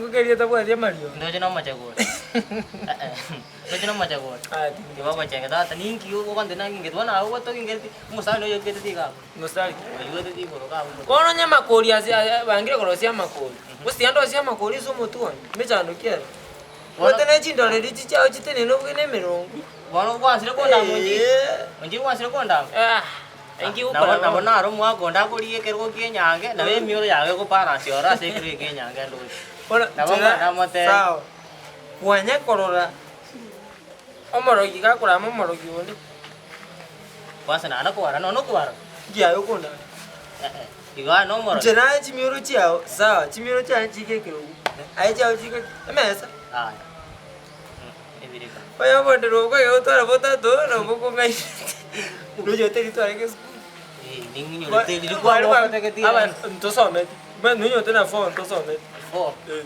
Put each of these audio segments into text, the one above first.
Ndoche nomochegoro ndoche nomochegoro tiga ogochenge tata ninki ogontebia naki inche bono abwo togingereti omosani oyo oikete iga abwo Mosani. oigwete igoro iga abwo Bono onye amakori ase aya bangire korosia amakori, gose tiga ndosie amakori ase omotwe one, mechando ki ere? Omanyete ne chindoreri echi chiao chitenene obuge na emerongo. Bono gwansire kondama onchiri Eeh. onchiri gwansire kondama Ah, inki Nabo gokora nabo bono? naro omwaka onde akoria ekerogo kia enyange, nabo emioro yago ekobalance ororo ase ekerogo kia enyange ndoche. Bono Nabo nchera nkogenda motebi. sawa, kwanya korora omorogi gakorama omorogi onde. Kwanza naende kobara nonya okobara. Inki aye okondama? Eh-eh, igo aye nomorogi. Inche naye chimioro chiao, sawa, chimioro chiane chike ekerogo, aye chiao chike ki? Emesa. Aya, ebireka. Oyo obonderwa obwo kwagera gotwara botato nabwo bokong'ainete, nonyorete ritware esukuru. Eh, ning'inyorete riria kwabokotete Aba ntosometi, nonyorete na four ntosometi. Four? Eh.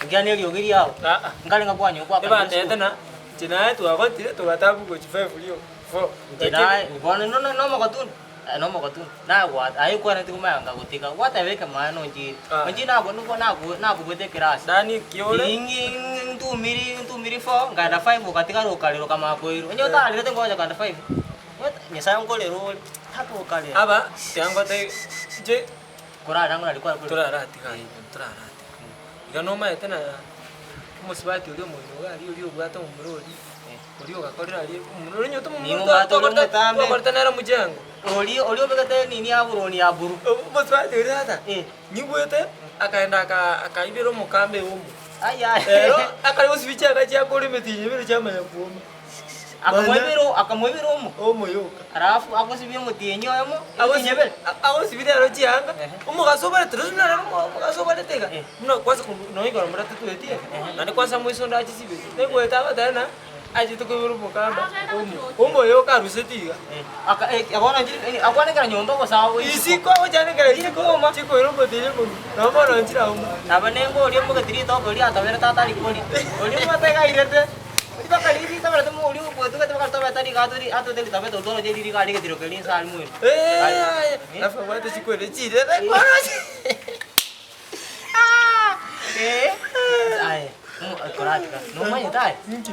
Ekiagera na eriogi riao, Aa. nkare ng'a kwanyora kwakanywa Ebatete esukuru. na inche naye twagotire togatabu gochia five rioka, four. Inche naye, bono no- no- nomogotuni, aye nomogotuni, nagwata aye okwaneti komanya ngagotiga, gwateba ekemaene nonchire, Ah. onchire nako niko nako nakobuete ekerasi. Dani ki ore? Riria ntumiri ntumiri four, nkaenda five ogatigara okarera okamanya koirwa, onye otarerete ngocha kogenda five, ot nyasaye nkorera ore, mpaka okarera. Aba, tiga ngotebi, inche Korara ng'o nari kware korera. Toraratiga aye bono, toraratiga. Iga nomaete na omosubati oria omoino iga aria oria obwate omomura oria, oria ogakorera aria omomura oria onyete omomura Nigo twa- mbwate oria twakorete omotambe. twakorete nere omochengo. Oria oria obegete nini ya buroni ya buru. Omosubati oria tata, Eh. nyigwete akaenda aka akaibera omokamba eomo. Ayaya. Ero akare gosibi chianga chiakora emetienyi ebere chiamanya kuoma. Akamoibera akamoibera omo. Omo yoka. Alafu agosibia omotienyi oyomo, emetienyi ebere. Agosibia ero chianga, Ehe. omogaso obarete roche buna rero omogaso obarete iga, Eh. buna kwanza nonya igoro mbura totwetie, Ehe. naende kwanza moiso onde achisibeti, negoeta agoteba ng'a achete koibora omokamba omo, omo oyoka aruseti iga. Eh, aka eh bono nchiri akwanekera nyomba gose agwo isiko. Isiko agochanekera isiko, chikoira omotienyi omogima, nabo bono nchire auma. Nabo nenge oria omogeti ritoke oria atoberete atari koria, oria omwate iga airete. Ribaka riria ritaberete moria ogwetugete baka ritobete riga atori atote ritabete otoroche riria riga aria egetiro keria inse aria mweri. Eh, alafu abwate chikwere chirere Eh, aye, koratiga, nomanyete aye? Inki?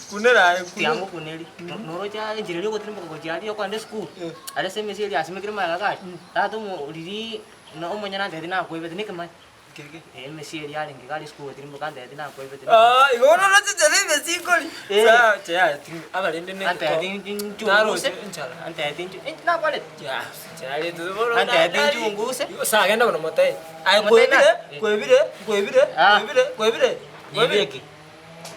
Kunera aye Tiga ngokuneri, noroche aye enchera eria ogotirimboka gochia aria okogenda esukuru, aria ase emesi eria asimekire magega iga aria, tata omo riria na omonyene antebeti nakoebete nekemaene. Emesi eria arenge iga aria esukuru gotirimboka antebeti nakoebete Ah, igo bono oroche nchara emesi nkori. Eh. Sawa, chaya ting- abarende ne Antebeti Naroche nchunguse, enchara. antebeti nchu nakwarete. Ya, chaya bono Antebeti nchunguse. Sawa, genda bono motebi. Aye Motebi kwebire, naki? kwebire, kwebire, Ah. kwebire, kwebire, kwebire. Nebireki.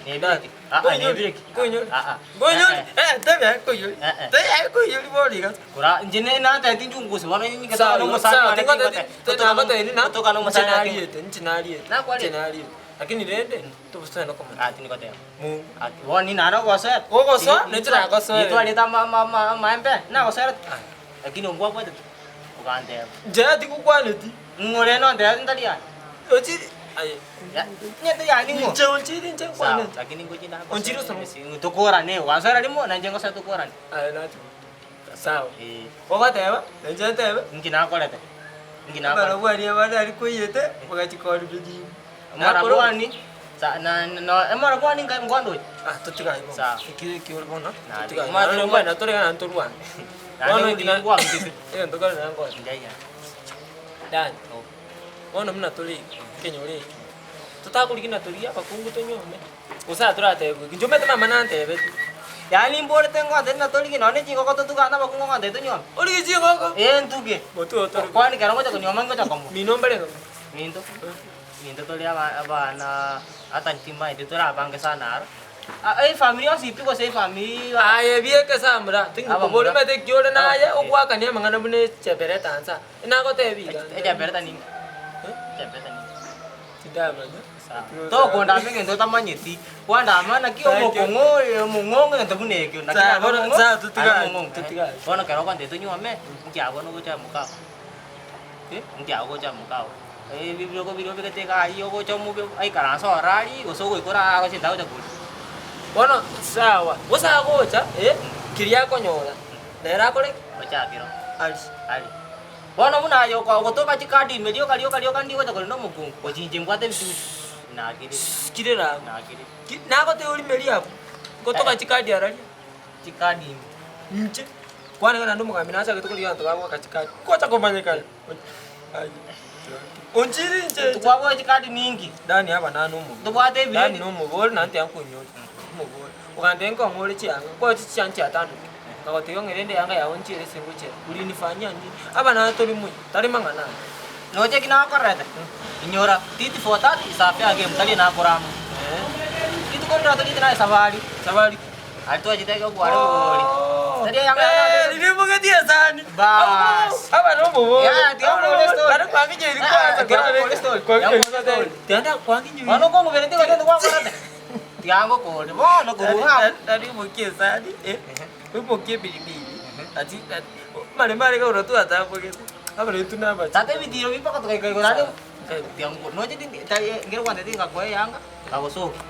Nebireki. Ah, ah, nebireki. Nkoinyori. Ah, ah. Nkoinyori. Eh, eh. Eh, tebia nkoinyori. Eh, eh. Tebia nkoinyori bono iga. Kora inche ne natebeti nchunguse bono Sawa, ngetoka nomosani sawa, one tingoteti- tingote- totoka no- nagotebia ng'a totoka nomosani inche one tingote- nariete, inche nariete, Nakwarete? inche nariete. Lakini rende, tobosane nokomanya. Ah, tinigoteba. Mungu. Ah, bono nare ogosoera. Ogosoa, ninche nagosoera. Nitwarete ama- ama- ama- amaembe, nagosoerete. Ah. Lakini ongwabwatete, oganteba. Inche tigokwaneti. Ng'o rende ontebeti ntari aya? Ochiri, aye. Nyete yani ng'o? Inche onchiri inche Sawa, nkwanete. lakini ngochi nagosoera Onchiri osome. emesi, tokorane, gwansoera rimo, nainche ngosoe tokorane. Aye nachi. Sawa. Eh. Ogoteba, nainche ntebe. Inki nakorete? Inki nakorete? Amarabwani abande aria koiyete, bagachikora ebigimu. Amarabwani, sa na na amarabwani nka nkwandoche. Ah, totiga igo. Sawa. Eki eki ore bono, Nabe. totiga igo. Omanyete Naende ngwa- mbana tore ng'a ntorwane. Naende Bono inki na- ngwang'utete. Egento kare nankore. Njaiga. Dani. Oh. Bono buna tore iga, ekenyoro eke, totakorigia na toria abakungu tonyuome, gose aa toratebiwe ki? Inche omanyete mama nantebetie. Yaani mborete ngotebi ng'a torigie nonye chingoko totugane abakungu ngotebi tonyuome. Origie chingoko? Ee ntuge. Motwe oo tori. Kwani kero ngocha konyuoma ngocha komoa. Mino mbare ng'a? Minto, minto tore aba abana ata timbaeti tore abange sana aro. Ah efamiri yonsi pi gose efamiri Aye bieke samura, tingokobori Abamura. omanyete eki ore naye Aba- ogwakania amang'ana buna echebereta nsa. Nagotebi iga. Echebereta ninki? Echebereta ninki? Tindamanya. Tokondama egento otamanyeti, kwandama naki omokong'u oyo omong'ong'u egento buna ekio naki Sawa, nabe bono- omong'u, sawa, totiga aye aye, omong'u. totiga aye. Bono ekero ogontebia tonyuome, inki abwo nogocha mokao? Inki abwo ogocha mokao? Ebi birogo biria obegete iga aywo ogocha omobe aikaranse ororo aria gose ogoika orare arosie ntagocha koria. Bono sawa, gose agocha eh, keria akonyora, nere akore ki? Ochakire Aria. Aria. Bono buna aye oko ogotoka chikadi ime rioka rioka rioka ndigocha korenda omokungu, gochinche mbwate ebitugi. Nakire. Kirera abwo. Nakire. Ki nagotebia orime abwo, ngotoka chikadi araria. Chikadi ime. Inche, kwanega naende omogambi nachagete korigia abanto bagoaka chikadi, ngocha komanyekana. Aye, onchire inche inche. Tokwaboa chikadi ninki? Dani aba nane omobe. Tobwate Dani ebiredi. na omobori naende tiankonyora, omobori. Ogantebia nkong'ore chianga, nkwache chianga chiatandoke, nkagotebia ng'a rende eyanga yago nchiere ase ngochera, ulinifanyia nini? Aba naye tori muya, tari mang'ana aya. Noche ki nakorerete? Inyora, tit for tat is a fair game, tari nakorama. Rituko ndire tochiete naye safari. Safari ki? Aria twachete iga kware bori. Tari eyanga Eh, yane. riria obogetie esani. Baas. Aba nomobori. Yeah, tiga nkore story. Tari kwanginyoiri Ah, kwanza, tiga kora nkore story. kwanginyoiri Tiga nkore story. Tiga kwanginyoiri. Bono okong'uberetie gose ndigwakorete. Tiga ngokore bono korwa abwo. Tari oimokie esani, eh, oimokie epilipili, ati ati amaremo arenge korwa twatambogete, abarentwe na abache. Tata ebitiro bi mpaka togaika igoro naende tiga ngokore noche tindi tari nkere gwantebia ngakoa eyanga, nkagosokia,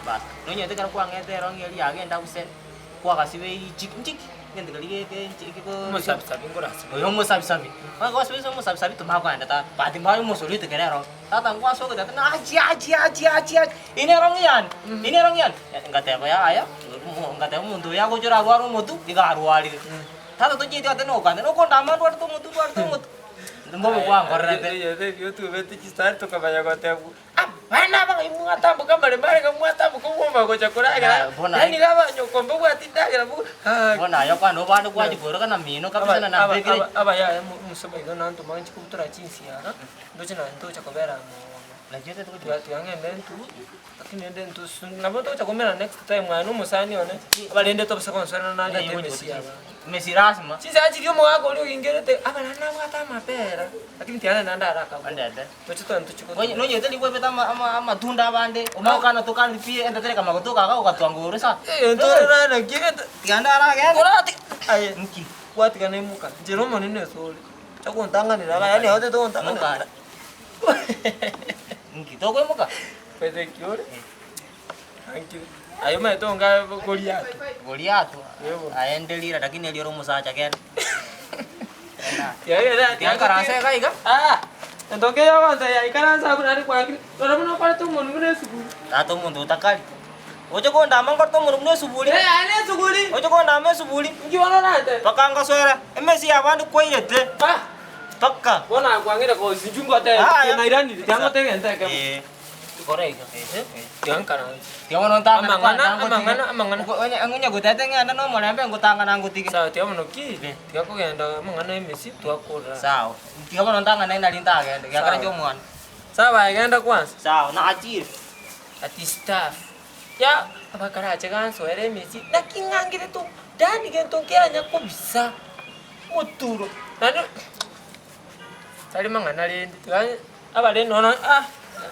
bas. Nonyete ekero kwang'ete erong'i eria yago endabu se, kwagasibeiri chiki nchiki, egento keria geke nchi kego Omosabisabi nkorasibe. oyo omosabisabi, onye gwasibete omosabisabi tomanye kogenda tata, bahati mbaya omosorete kere erong'i. Tata ngwasogete ati achi achi achi achi achi, eye nerong'i yane, eye nerong'i yane, ngateba yaya, ngateba omonto oyo agocha orarware omotu, iga arwarire. Tata tochieti ate nokande, nokondama ndwarete omotu ndwarete omotu, mbobe kwankorerete. Otubete chisitari tokamanya gotebwa, abana aba ng'ai mwatamboka amaremo are ng'a mwatamboka omwomba gocha koragera, Bono yaani iga abanyokombe obwate endagera bo gaki. Bono aye okwane obande gwachia koiroka na mino kabisa na nabekire. Abayaye omosoba iga nantoma nchie kobutora chinsiaga. Ndoche naye ntocha kobera mono. Tiga tiga ng'ende intwe, lakini rende intwe su nabo togocha komerana next time aye na omosani one, abarende tobasa konsoerana narete emesi y'abande. Emesi lasima. Chinsa chiria omogaka oria ogingerete, aba naende nabwate amapera, lakini tiga naende ndarakagwa. Ondete. Toche togende tochie Onye gotumia. nonyete nigo oebete ama ama amatunda abande, omanye gokana tokani pi entetereka magotoka iga ogatwanga ore sa. Egento ore naki egento Tiga ndaragende. korati aye Nki? gwatigana imoka, nchera omonene ase ore. Togontang'anera iga, yaani aye togontang'anera. Nki tokoimoka? Besa ki ore? Ankire. Aye omanyete onga Goliath. Goliath, Yebo. aye nde rira lakini erio ore omosacha kende. Tiga Tiga nkaranse iga iga. Ah, entonge yogonta yaikaransa abwo naende kwangire. Rora buna okorete omonwe buna esuguri. Tata omonto otakari. Oche kondama nkorete omonwe buna esuguri. Eh, aye ne esuguri. Oche kondama esuguri. Inki bono orantebie? Mpaka ngosoera emesi y'abande kwairete. Ah! Mpaka. Bono aye kwang'ire kosi inchuo ngotebe, Aya. nairanire, tiga ngotebe egento ekemo. Eh. Kora iga, tiga nkaranse. Tiga bono ntang'ane Amang'ana, kwanza ngotige. amang'ana, amang'ana. Onye onye gotete ng'ende na omorembe ngotang'ana ngotige. Sawa tiga bono ki, tiga kogenda amang'ana emesi twakorora. Sawa. Tiga bono ntang'ane nari ntagende, giakera Sawa. inche omwana. Sawa aye genda kwanza. Sawa, nachire. Ati staff ya abakarache gansoera emechie naki ng'angerete oo yaani gento nkianya kobisa omoturo naende tari mang'ana rende tiga abarende nonya ah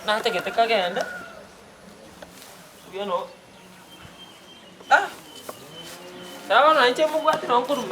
natagete kagende buya no ah. Bono inche mobwate nonye nkoruma.